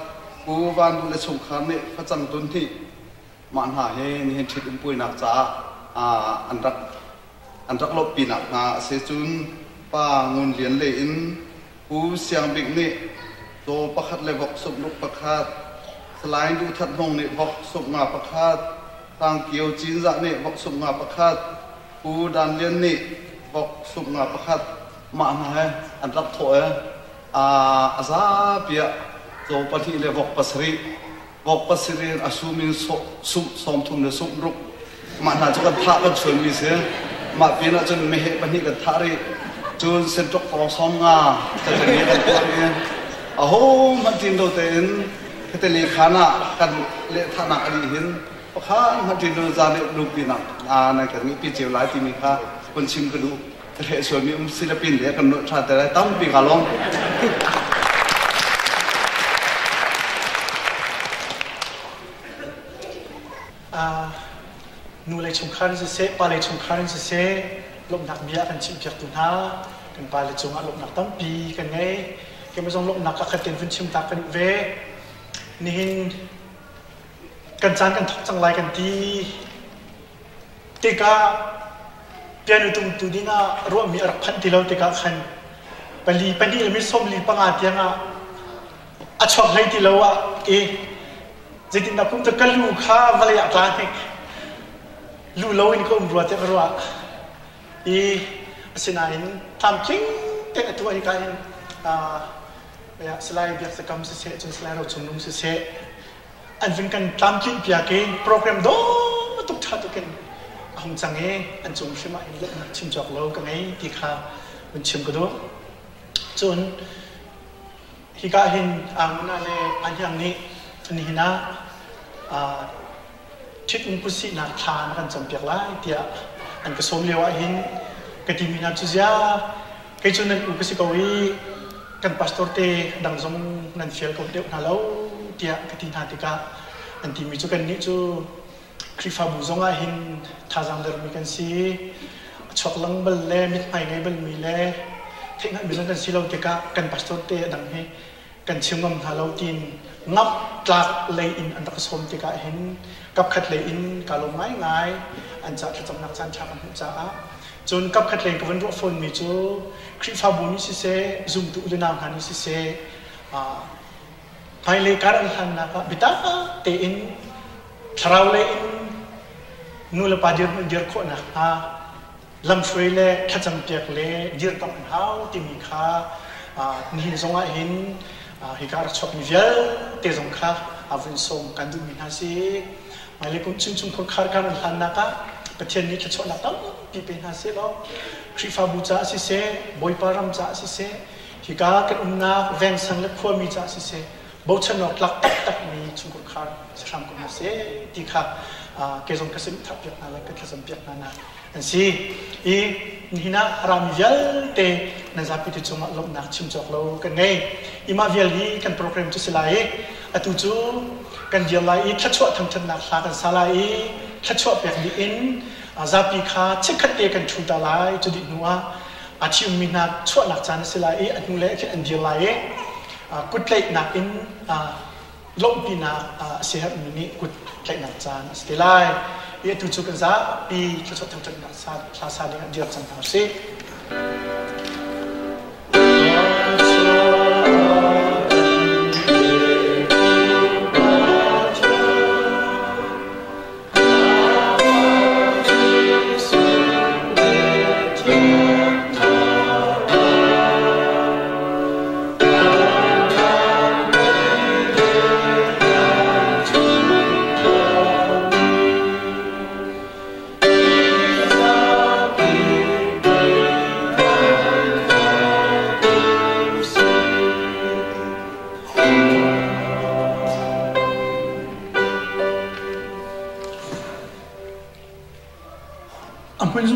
S6: Pu Van Duh le chungkhar nih facang tun hnih mah hna hi nihin ṭhit-um puainak caah an rak an rak lawmhpinak hna a si. Cun Pa Ngun Lian lei in Pu Siang Bik nih caw pakhat le vok sumruk pakhat, Salai Duh That Hmung nih vok sumh nga pakhat, Hrang Kio Cinzah nih vok sumh nga pakhat, Pu Dan Lian nih vok sumh nga pakhat mah hna he an rak thawh i a zapi ah caw pahnih le vok pasarih vok pasarih in a sum in sumh sawm thum le sumh ruk mah hna cu kan thah kan chuanmi si. Mah pin ah cun meheh pahnih kan thah rih, cun senṭok tawng sawm nga cacani kan tuah rih. Aho hmanh ṭin lo tein khateli khan ah kan lehthahnak a dih hin pakhat hmanh ṭin lo zan le nupi nak nan kan ngeihpi cio lai timi kha kun chim ka duh. Ka hreh sualmi um si le pin le kan nolh ṭhan te lai. Tampi ka lawm.
S1: Nu lei chungkhar in siseh, pa lei chungkhar in siseh, lawmhnak bia kan chimpiaktu hna kan pale cungah lawmhnak tampi kan ngei. Keimah zong lawmhnak ka khat tein vun chim ta kan duh ve. Nihin kan caan kan thawk cang lai kan ti tikah piano tumtu dingah ruahmi a rak phanh ti lo tikah khan pali pahnih le mi sawmli panga tiangah a chuak hlei ti lo ah i zeitindah kum cu ka lu kha vawlei ah tla hnik lu lo in ka um rua tiah ka ruah i asinain tlamtling tein atu ah hika hin Salai Biak Zakam siseh cun Salai Rochung siseh an vun kan tlamtlinh piak i program dawh tuk ṭha tuk in a hung cang i an cung hrim ah hin lawmhnak chim cawk lo ka ngei ti kha vun chim ka duh. Cun hika hin Anguna le Anhiang nih nihin ah ṭhit-um kutsihnak thla na kan campiak lai tiah an ka sawm lio ah hin ka timi hna cu zia kei cu nan u ka si ko i kan pastor te dang zong nan fial ko deuh hna lo tiah ka ti hna tikah an timi cu kannih cu Khrihfabu zong ah hin thazaang dermi kan si, a chuak lang bal le mithmai ngei balmi le theihhngalhmi zong kan si lo tikah kan pastor te a dang hi kan chim ngam hna lo tiin ngamh tlak lei in an rak sawm tikah hin kapkhat lei in ka lawm ngaingai an ca thlacamnak caan ṭha ka hmuh caah. Cun kapkhat lei ka van ruah fawnmi cu Khrihfabu nih siseh, zumtu u le nau hna nih siseh, hmailei kar an hlannak ah biatak tein thlarau lei in nu le pa dirhmun dir khawh nakhnga lamhruai le thlacampiak le dirkamh an hau timi kha nihin zong ah hin hika rak chuakmi vialte zong kha a vun sawm kan duhmi hna si. Hmailei kum chung chung khurkhar kar an hlannak ah Pathian nih thluachuahnak tampi pe hna seh law Khrihfabu caah siseh, Bawipa ram caah siseh, hika kan umnak vengsang le khuami caah siseh, bochan awk tlak taktakmi chungkhar si hram ko hna seh ti kha kei zong ka sim thah piak hna le ka thlacam piak hna na an si. I nihin ah rami vialte nan zapi te cungah lawmhnak chim cawk lo kan ngei. I mah vial hi kan program cu si lai i atu cu kan dir lai i thluachuah thangṭhatnak hla kan sa lai i thluachuah pek dih in zapi kha chikkhat te kan ṭhu ta lai. Cu dih hnu ah a ṭhiummi hna chuahnak caan a si lai i a hnu le khin an dir lai i kut tlaihnak in lawmhpinak a siaherhmi nih kut tlaihnak caan a si te lai. I atu cu kan zapi thluachuah thangṭhatnak hla sa ding ah dir cang hna usih.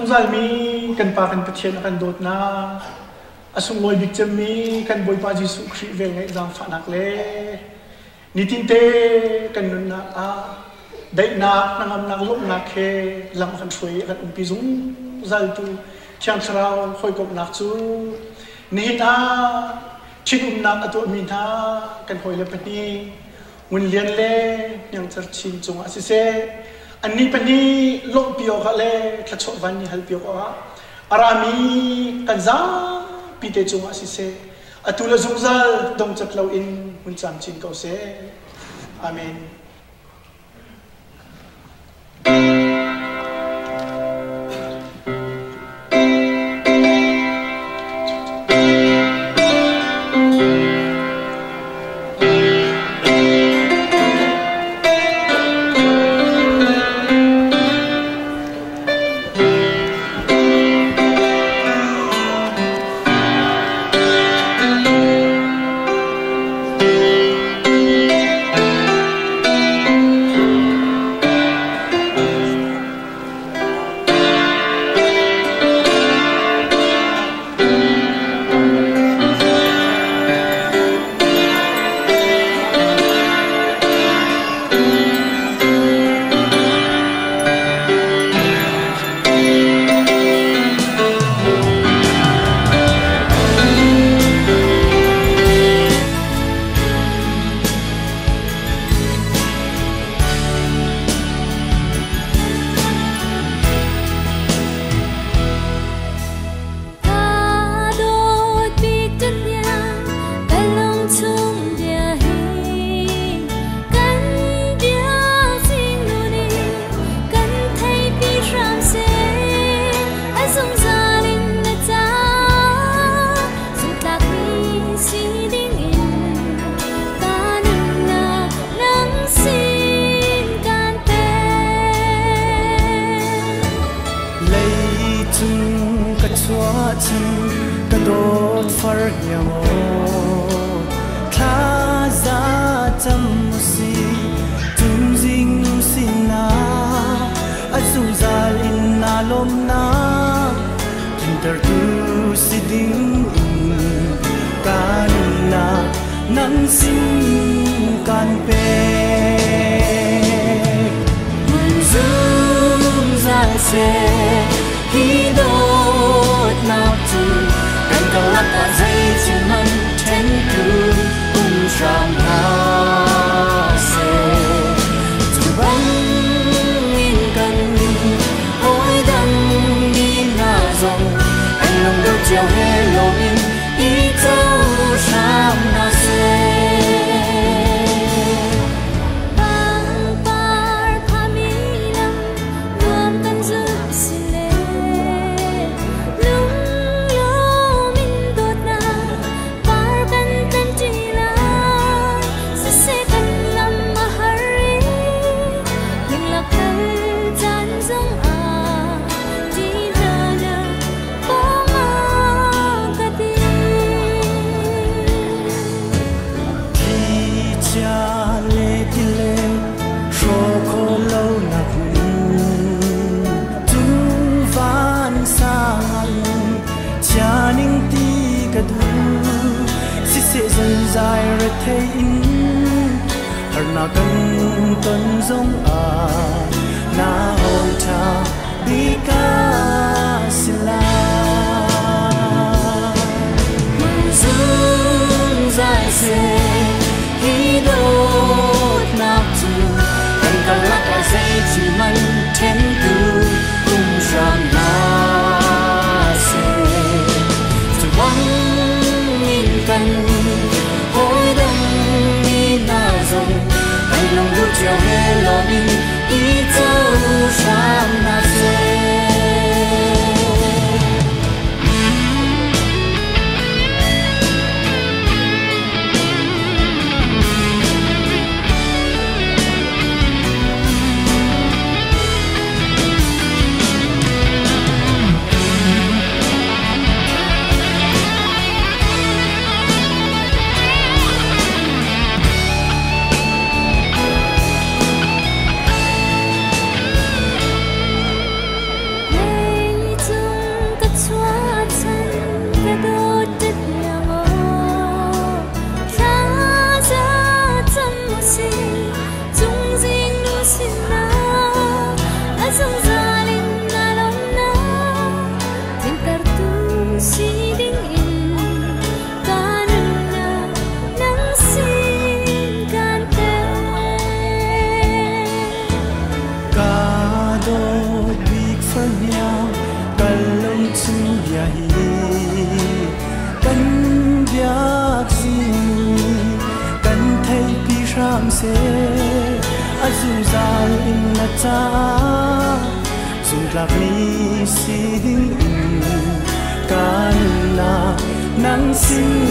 S1: zungzalmi kan Pa kan Pathian a kan dawtnak, a sunglawi bik cemmi kan Bawipa Jesuh Khrih velngeih zaangfahnak le nitinte kan nunnak ah daihnak, hnangamnak, lawmhnak he lam a kan hruai i a kan umpi zungzaltu Thiang Thlarau hawikomhnak cu nihin ah ṭhitumnak a tuahmi hna kan hawile pahnih Ngun Lian le Hniang Cer Chin cungah siseh, annih pahnih lawmhpi awkah le thluachuah van ni halpi awkah a rami kan zapi te cungah siseh, atu le zungzal dongcat loin hun camcin ko seh. Amen.
S7: Zungzal in na caah zumhtlakmi si ding in ka nunnak nang sin.